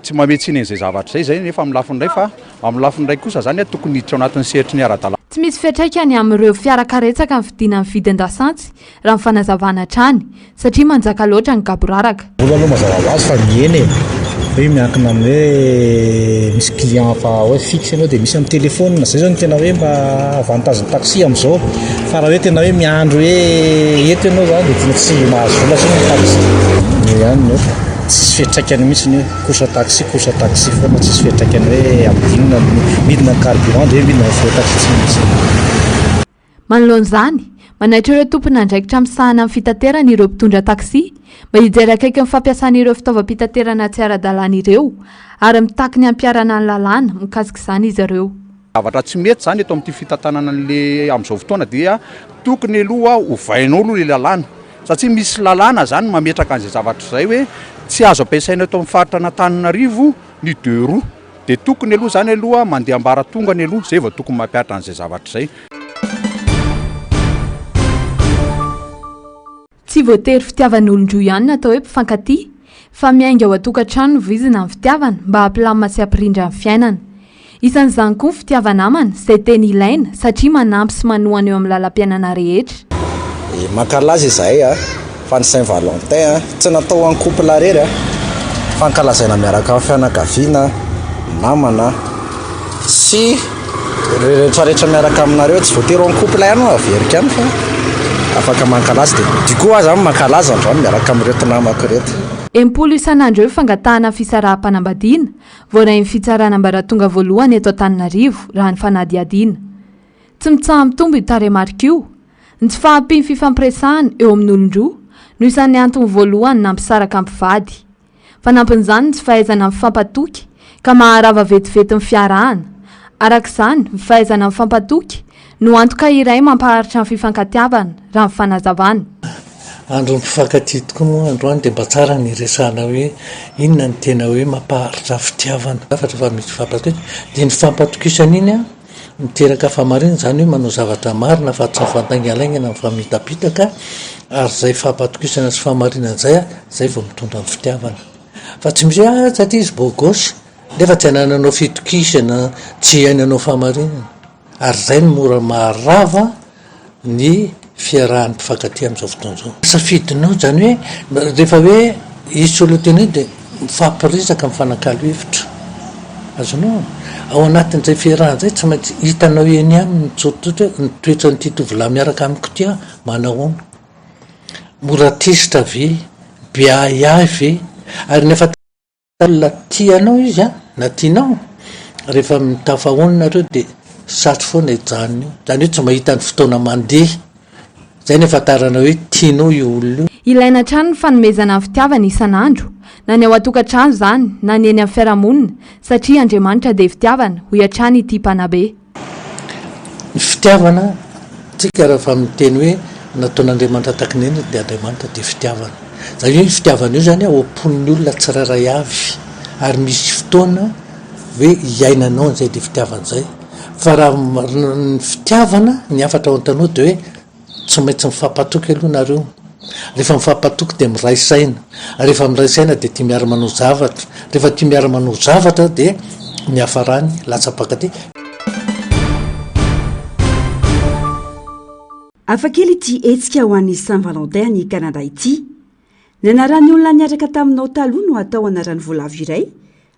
tsy mamehy tsiny an'izay zavatra zay zay nefa amin'ny lafiny iray fa amin'ny lafiny iray kosa zany a tokony hiditra ao anatin'ny sehatry ny ara-dalàna. Tsy misy fiantraikany amin'ireo fiara karetsaka ny fidinan'ny vidin-dasantsy raha ny fanazavana hatrany, satria manjaka loatra ny gaboraraka. Vola aloha mazava ho azy fa mihena e! Hoe miankina amin'ny hoe misy client efa hoe fixe ianao dia misy amin'ny téléphone, zay zao no tena hoe mba avantage ny taxi amin'izao fa raha hoe tena hoe miandry hoe eto ianao zany dia tena tsy mahazo vola intsony ny taxi. Eo ihany no tsisy fiantraikany mihitsy ny hoe course taxi course taxi foana tsisy fiantraikany hoe ampidinina midina ny carburant dia hoe midina ny frais taxi tsy misy. Manoloana izany, manaitra ireo tompon'andraikitra misahana ny fitaterana ireo mpitondra taxi mba hijery akaiky ny fampiasana ireo fitaovam-pitaterana tsy ara-dalàna ireo ary mitaky ny hampiharana ny lalàna mikasika izany izy ireo. Zavatra tsy mety izany eto amin'ity fitantanana an'le amin'izao fotoana dia tokony aloha ovainao aloha le lalàna satria misy lalàna izany mametraka an'izay zavatra izay hoe tsy azo ampiasaina eto amin'ny faritra an'Antananarivo ny deux roues. Dia tokony aloha izany aloha mandeha ambaratongany aloha izay vao tokony mampihatra an'izay zavatra izay. Tsy voatery fitiavan'olon-droa ihany no atao hoe mpifankatia, fa miainga ao an-tokantrano no voizina ny fitiavana mba hampilamina sy hampirindra ny fiainana. Isan'izany koa ny fitiava-namana, izay tena ilaina satria manampy sy manohana eo amin'ny lalam-piainana rehetra. Mankalaza izahay a! Fa ny Saint Valentin tsy natao ho an'ny couple irery a! Fa ankalazaina miaraka amin'ny fianakaviana, namana sy ireo rehetra rehetra miaraka aminareo, tsy voatery ho en couple ihany ho'a averiko ihany fa afaka mankalaza dia du coup aho zany mankalaza androany miaraka amin'ireto namako ireto. 60 isan'andro eo ny fangatahana fisaraham-panambadiana, voarain'ny fitsarana ambaratonga voalohany eto Antananarivo, raha ny fanadihadiana. Tsy mitsaha-mitombo io tarehimarika io. Ny tsy fahampian'ny fifampiresahana eo amin'olon-droa no isan'ny antony voalohany nampisaraka mpivady. Fanampin'izany ny tsy fahaizana mifampatoky ka maharava vetivety ny fiarahana. Araka izany, ny fahaizana mifampatoky no antoka iray mampaharitra ny fifankatiavana, raha ny fanazavana. Andron'ny mpifankatia tokoa moa androany dia mba tsara ny hiresahana hoe inona no tena hoe mampaharitra fitiavana. Lafatra fa misy fifampatokisana. Dia iny fifampatokisana iny an, Miteraka fahamarinana izany hoe manao zavatra marina fa tsy mifandaingalaingana, mifamitapitaka ary izay fampatokisana sy fahamarinana izay izay vao mitondra ny fitiavana. Fa tsy misy hoe ah satria izy beau gosse nefa tsy anananao fitokisana, tsy iainanao fahamarinana ary izay no mora maharava ny fiarahan'ny mpifankatia amin'izao fotoana izao. Safidinao izany hoe rehefa hoe hisy olona tena eo dia mifampiresaka, mifanakalo hevitra. Azonao? Ao anatin'izay fiarahana izay tsy maintsy hitanao eny ihany ny tsotsotra hoe ny toetran'ity tovolahy miaraka amiko ity aho manao ahoana? Mora tezitra ve? Be ahiahy ve? Ary ny afa Olona tia anao izy an, na tianao, rehefa mitafahoana nareo dia satry foana hijanona eo, izany hoe tsy mahita ny fotoana mandeha, izay ny ahafantarana hoe tianao io olona io. Ilaina hatrany ny fanomezana ny fitiavana isan'andro, na ny ao an-tokantrano izany, na ny eny amin'ny fiarahamonina, satria Andriamanitra dia fitiavana, hoy hatrany ity mpanabe. Ny fitiavana, tsika rehefa miteny hoe nataon'Andriamanitra tahaka ny endriny dia Andriamanitra dia fitiavana. Izany hoe io fitiavana io izany ao am-pon'ny olona tsirairay avy ary misy fotoana hoe hiainanao an'izay dia fitiavana izay. Fa raha ny fitiavana, ny hafatra ho an'ny tanora dia hoe tsy maintsy mifampatoky aloha nareo. Rehefa mifampatoky dia miray saina. Rehefa miray saina dia tia miara-manao zavatra. Rehefa tia miara-manao zavatra dia ny hiafarany latsa-pankatia. Hafa kely ity hetsika ho an'ny Saint Valentin any Canada ity. Ny anaran'ny olona niaraka taminao taloha no atao anaran'ny voalavo iray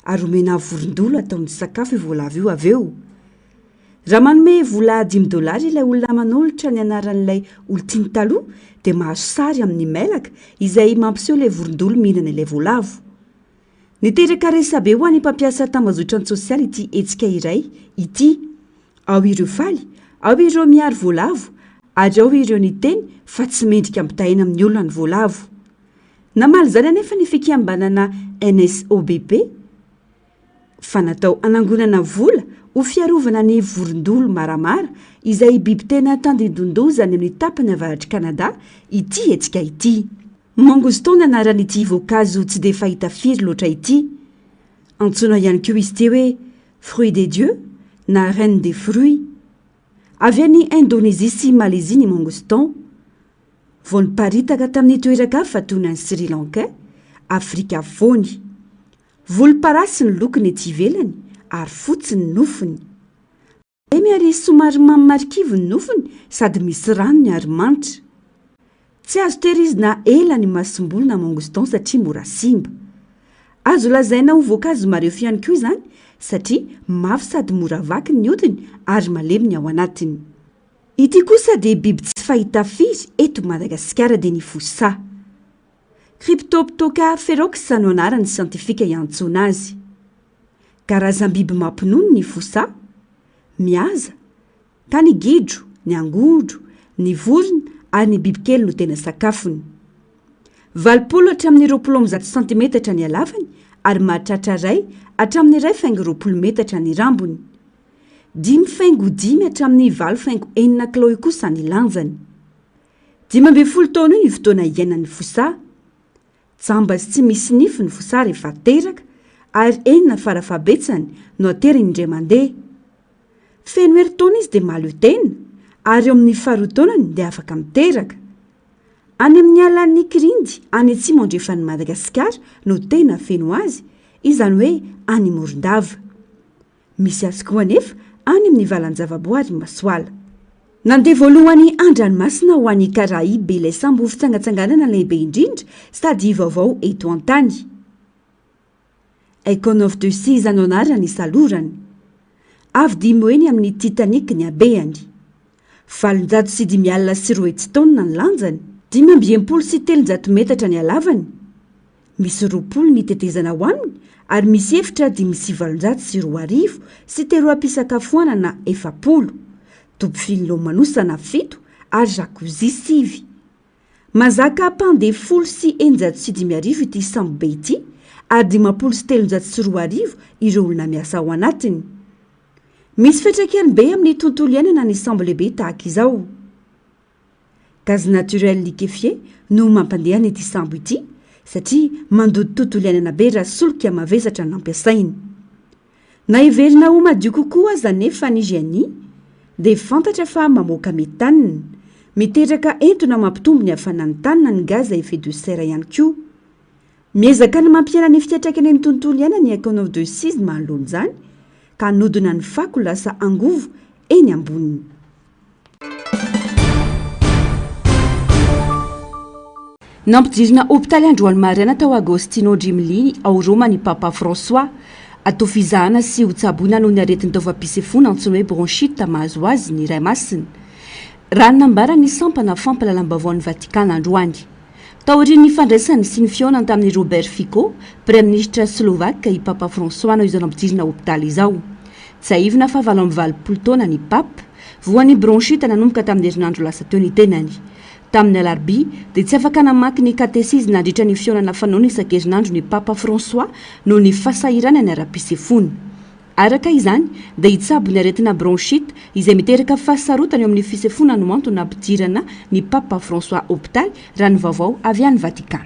ary omena vorondolo ataony sakafo io voalavo io avy eo. Raha manome vola dimy dolara ilay olona manolotra ny anaran'ilay olon-tiany taloha dia mahazo sary amin'ny mailaka izay mampiseho ilay vorondolo mihinana ilay voalavo. Niteraka resabe ho an'ny mpampiasa tambajotran-tsosialy ity hetsika iray ity. Ao ireo faly, ao ireo miaro voalavo ary ao ireo niteny fa tsy mendrika ampitahaina amin'ny olona ny voalavo. Namaly izany anefa ny fikambanana NSOBP fa natao hanangonana vola ho fiarovana ny vorondolo maramara izay biby tena tandindon-doza any amin'ny tapany avaratr'i Kanada ity hetsika ity. Mangoston ny anaran'ity voankazo tsy dia fahita firy loatra ity. Antsoina ihany koa izy ity hoe fruit des dieux na reine des fruits. Avy any Indonezia sy Malezia ny mangoston. Vao niparitaka tamin'ny toeran-kafa toy ny any Sri Lanka, Afrika Afovoany. Volomparasy ny lokony ety ivelany ary fotsy ny nofony. Malemy ary somary mamy marikivy ny nofony sady misy ranony ary manitra. Tsy azo tehirizina ela ny masomboly na mangoustan satria mora simba. Azo lazaina ho voankazo marefo ihany koa izany satria mafy sady mora vaky ny hodiny ary malemy ny ao anatiny. Ity kosa dia biby tsy fahita firy eto Madagasikara dia ny fosa. Cryptoptoca ferox no anarany siantifika iantsoana azy. Karazam-biby mampinono ny fosa, mihaza, ka ny gidro, ny angondro, ny vorona ary ny bibikely no tena sakafony. 80 hatramin'ny 120 santimetatra ny halavany ary mahatratra iray hatramin'ny iray faingo 20 metatra ny rambony. Dimy faingo dimy hatramin'ny valo faingo enina kilao eo kosa ny lanjany. 15 taona eo ny fotoana iainan'ny fosa. Jamba sy tsy misy nify ny fosa rehefa teraka ary enina farafahabetsany no ateriny indray mandeha. Feno herintaona izy dia mahaleo tena ary eo amin'ny faharoa taonany dia afaka miteraka. Any amin'ny alan'ny Kirindy any atsimo andrefan'i Madagasikara no tena feno azy, izany hoe any Morondava. Misy azy koa anefa any amin'ny valan-javaboary Masoala. Nandeha voalohany an-dranomasina ho any Caraïbes ilay sambo fitsangatsanganana lehibe indrindra sady vaovao eto an-tany. Icon of the Seas no anarany isalorany. Avo dimy heny amin'ny Titanic ny habehany. 205 taonina ny lanjany, 365 metatra ny halavany. Misy 20 ny tetezana ao aminy ary misy efitra 2005 sy teroam-pisakafoanana 40, toby filomanosana fito ary jacuzzi sivy. Mazaka mpandeha 610 ity sambobe ity ary 2050 ireo olona miasa ao anatiny. Misy fetraikany be amin'ny tontolo iainana ny sambo lehibe tahaka izao. Gaz naturel liquéfié no mampandeha an'ity sambo ity satria mandoto tontolo iainana be raha solika mavesatra no ampiasaina. Na heverina ho madio kokoa aza anefa ny GNI dia fantatra fa mamoaka méthane, miteraka entona mampitombo ny hafanan'ny tany na ny gaz à effet de serre ihany koa. Miezaka ny mampihena ny fiantraikany amin'ny tontolo iainana ny Icon of the Seas manoloana izany ka hanodina ny fako lasa angovo eny amboniny. Nampidirina hopitaly androany maraina tao Agostino Drimlini ao Roma ny Papa François. Atao fizahana sy hotsaboina noho ny aretin'ny taovam-pisefoana antsoina hoe bronchite mahazo azy ny Ray Masina. Raha ny nambaran'ny sampana fampahalalam-baovaon'ny Vatikana androany. Taorian'ny fandraisany sy ny fihaonany tamin'i Robert Fico, Praiminisitra Slovak, i Papa François no izao nampidirina hopitaly izao. Tsiahivina fa 88 taona ny Pape, voan'ny bronchite nanomboka tamin'ny herinandro lasa teo ny tenany. Tamin'ny alarobia, dia tsy afaka namaky ny katesizy nandritra ny fihaonana fanaony isan-kerinandro ny Papa François noho ny fahasahiranany ara-pisefoana. Araka izany, dia hitsabo ny aretina bronchite izay miteraka fahasarotana eo amin'ny fisefoana no antony nampidirana ny Papa François hopitaly, raha ny vaovao avy any Vatikana.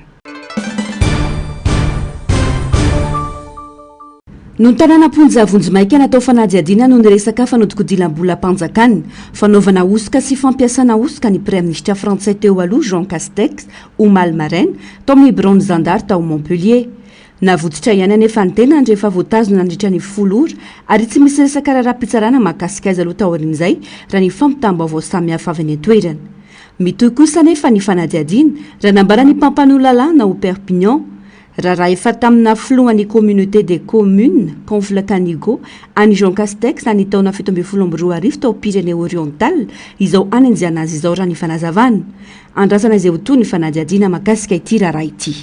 Notanana am-ponja vonjimaika natao fanadihadiana noho ny resaka fanodikodilam-bolam-panjakana, fanaovana hosoka sy fampiasana hosoka ny praiminisitra frantsay teo aloha Jean Castex omaly maraina tao amin'ny biraon'ny zandary tao Montpellier. Navotsotra ihany anefa ny tenany rehefa voatazona nandritra ny folo ora ary tsy misy resaka raharaham-pitsarana mahakasika azy aloha taorian'izay raha ny fampitam-baovao samihafa avy any an-toerana. Mitohy kosa anefa ny fanadihadiana raha nambaran'ny mpampanoa lalàna ao Perpignan. Raharaha efa tamina filohan'ny Communauté des communes, Confl Canigo, an'i Jean Castex ny taona 2017 tao Pyrénées Orientales izao hanenjehana azy izao raha ny fanazavana. Andrasana izay ho tohin'ny fanadihadiana mahakasika ity raharaha ity.